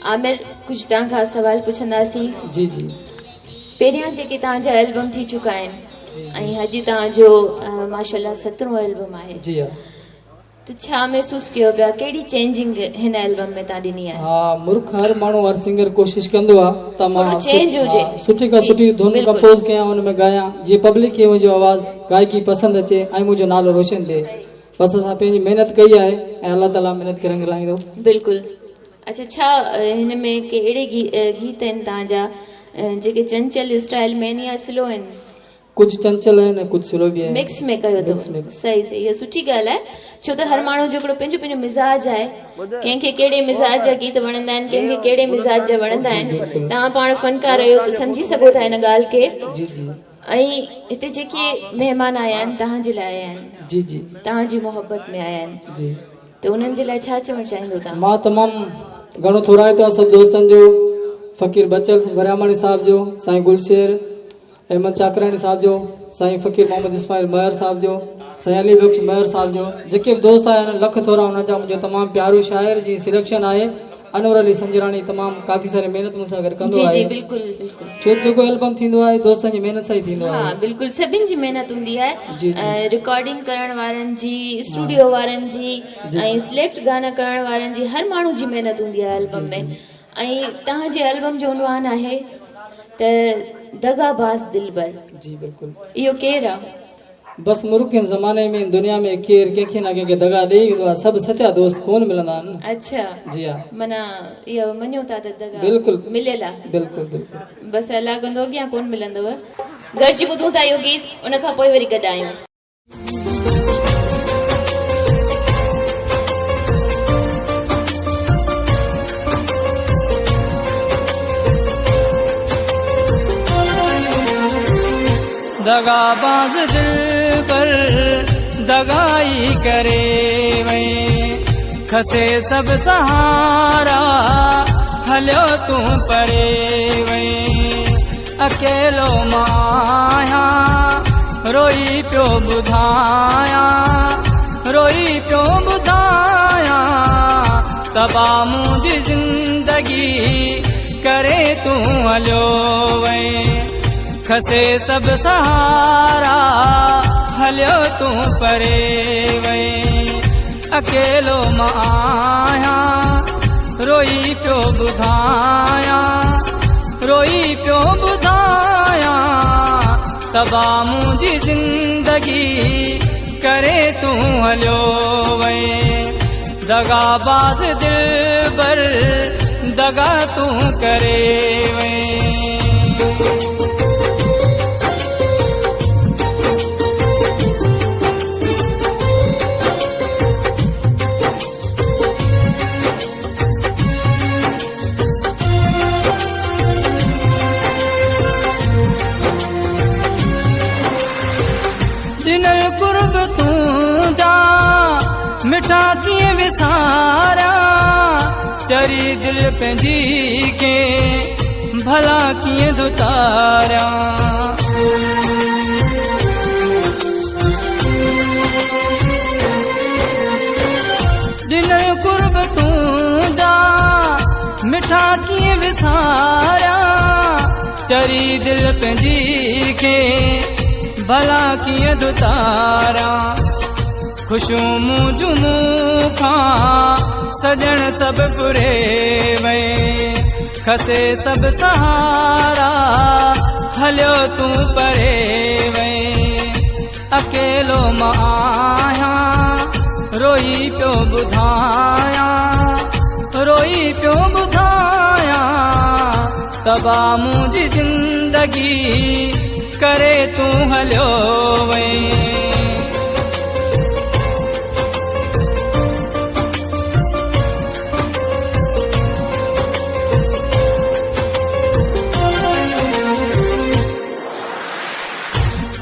आमिर, कुझु तव्हां खां सवाल पुछंदासीं। जी जी। पहिरियां जेके तव्हांजा एल्बम थी चुका आहिनि ऐं अॼु तव्हांजो माशाल्लाह 17वां एल्बम आहे। जी हा। त छा महसूसु कयो पिया, कहिड़ी चेंजिंग हिन एल्बम में तव्हां ॾिनी आहे? हा, मुर्ख हर माण्हू हर सिंगर कोशिशि कंदो आहे त मां थोरो चेंज हुजे, सुठी खां सुठी धुन कंपोज़ कयां, हुन में ॻायां, जीअं पब्लिक खे मुंहिंजो आवाज़ गायकी पसंदि अचे ऐं मुंहिंजो नालो रोशन थिए। बसि असां पंहिंजी महिनत कई आहे ऐं अलाह ताला महिनत खे रंग लाईंदो। बिल्कुलु। अच्छा, छा हिन में के अहिड़े गीत आहिनि तव्हांजा जेके चंचल स्टाइल में आहिनि या स्लो आहिनि? कुझु चंचल आहिनि, कुझु स्लो बि आहिनि। मिक्स में कयो अथव। मिक्स। सही सही, इहा सुठी ॻाल्हि आहे, छो त हर माण्हू जो हिकिड़ो पंहिंजो पंहिंजो मिज़ाज आहे। कंहिंखे कहिड़े मिज़ाज जा गीत वणंदा आहिनि, कंहिंखे कहिड़े मिज़ाज जा वणंदा आहिनि। तव्हां पाण फ़नकार आहियो त सम्झी सघो था हिन ॻाल्हि खे। जी जी। ऐं हिते जेके महिमान आया आहिनि तव्हांजे लाइ आया आहिनि। जी जी। तव्हांजी मोहबत में आया आहिनि। जी। त उन्हनि जे लाइ छा चवणु चाहींदो तव्हां? मां तमामु घणो थोराइतो आहियां सभु दोस्तनि जो, फ़क़ीर बचल वरियामाणी साहिब जो, साईं गुलशेर अहमद चाकराणी साहिब जो, साईं फ़क़ीर मोहम्मद इस्माइल महर साहिब जो, साईं अली बख़्श महर साहिब जो, जेके बि दोस्त आया आहिनि लख थोरा हुननि जा। मुंहिंजो तमामु प्यारो शाइर जी सिलेक्शन आहे अनवर अली संजराणी, तमामु काफ़ी सारी महिनत मूंसां गॾु कंदो जी आहे। जी बिल्कुलु बिल्कुलु। छो जेको एल्बम थींदो आहे दोस्तनि जी महिनत सां ई थींदो आहे। हा बिल्कुलु, सभिनी जी महिनत हूंदी आहे। जी, जी। रिकॉर्डिंग करण वारनि जी, स्टूडियो वारनि जी ऐं सिलेक्ट गाना करण वारनि जी, हर माण्हू जी महिनत हूंदी आहे एल्बम में। ऐं तव्हांजे एल्बम जो उन्वान आहे त दगाबाज़ दिलबर। जी बिल्कुलु। इहो केरु आहे? बसि मुर्ख हिन ज़माने में दुनिया में केरु कंहिंखे न कंहिंखे दगा ॾेई वेंदो आहे, सभु सचा दोस्त कोन मिलंदा आहिनि। अच्छा। जी हा। माना इहो मञो था त दगा बिल्कुलु मिलियल आहे। बिल्कुलु बिल्कुलु। बसि अलाह कंदो अॻियां कोन मिलंदव। गॾिजी ॿुधूं था इहो गीत, उन खां पोइ वरी गॾु आहियूं। दगाबाज़ दिल पर दगाई करे वई, खसे सब सहारा हलियो तूं परे वई। अकेलो मां आहियां रोई पियो ॿुधायां, रोई पियो ॿुधायां, तबाह मुंहिंजी ज़िंदगी करे तूं हलियो वई। खसे सब सहारा हलियो तूं परे वई। अकेलो मां आहियां रोई पियो ॿुधायां, रोई पियो ॿुधायां, तबाह मुंहिंजी ज़िंदगी करे तूं हलियो वई। दगाबाज़ दिलबर दगा तूं करे वई। ॾिनल कुर्ब तुंहिंजा मिठा कीअं विसारियां, चरी दिल पंहिंजी खे भला कीअं धुतारियां। ॾिनल कुर्ब तुंहिंजा मिठा कीअं विसारियां, चरी दिल पंहिंजी खे भला कीअं धुतारियां। ख़ुशियूं मुंहिंजूं मूंखां सजण सभु पुरे वई, खसे सभु सहारा हलियो तूं परे वई। अकेलो मां आहियां रोई पियो ॿुधायां, रोई पियो ॿुधायां, तबाह मुंहिंजी ज़िंदगी करे तूं हलियो वई।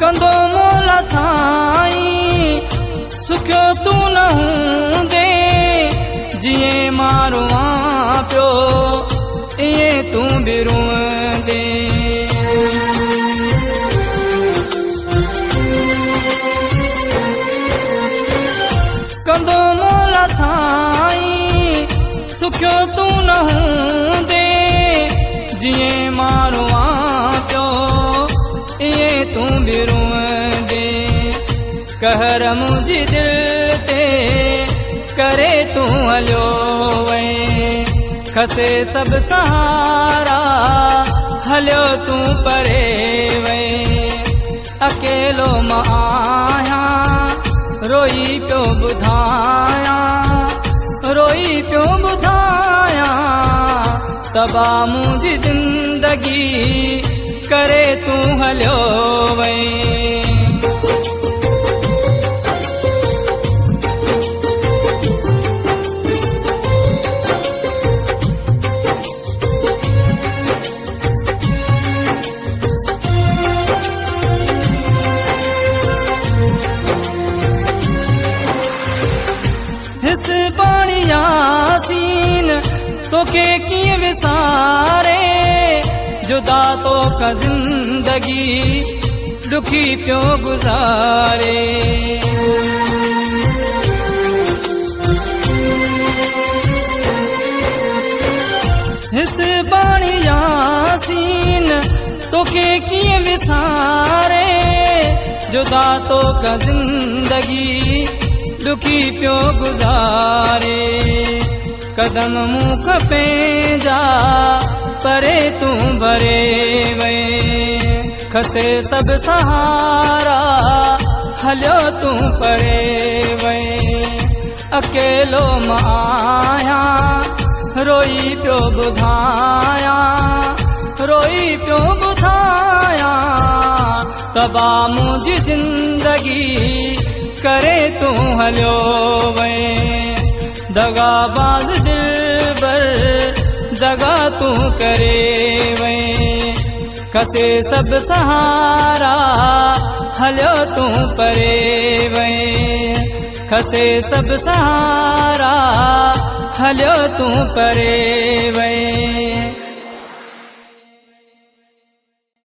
कंदो मौला साईं सुखियो तूं न हूंदे, जीअं मां रुआं पियो ईअं तूं बि रुअंदे। कंदो मौला साईं सुखियो तूं न हूंदे, जीअं मां रुआं पियो ईअं तूं बि रुअंदे। कहर मुंहिंजी दिलि ते करे तूं हलियो वई, खसे सभु सहारा हलियो तूं परे वई। अकेलो मां आहियां रोई पियो ॿुधायां, रोई पियो ॿुधायां, तबाह मुंहिंजी ज़िंदगी करे तूं हलियो वई। तोखे कीअं विसारे, जुदा तोखां ज़िंदगी ॾुखी पियो गुज़ारे। हिस पाणी यासीन तोखे कीअं विसारे, जुदा तोखां ज़िंदगी ॾुखी पियो गुज़ारे। कदम मूंखां पंहिंजा परे तूं भरे वई, खसे सभु सहारा हलियो तूं परे वई। अकेलो मां आहियां रोई पियो ॿुधायां, रोई पियो ॿुधायां, तबाह मुंहिंजी ज़िंदगी करे तूं हलियो वई। दगाबाज़ दिलबर दगा तूं करे वई, खसे सभु सहारा हलियो तूं परे वई, खसे सभु सहारा हलियो तूं परे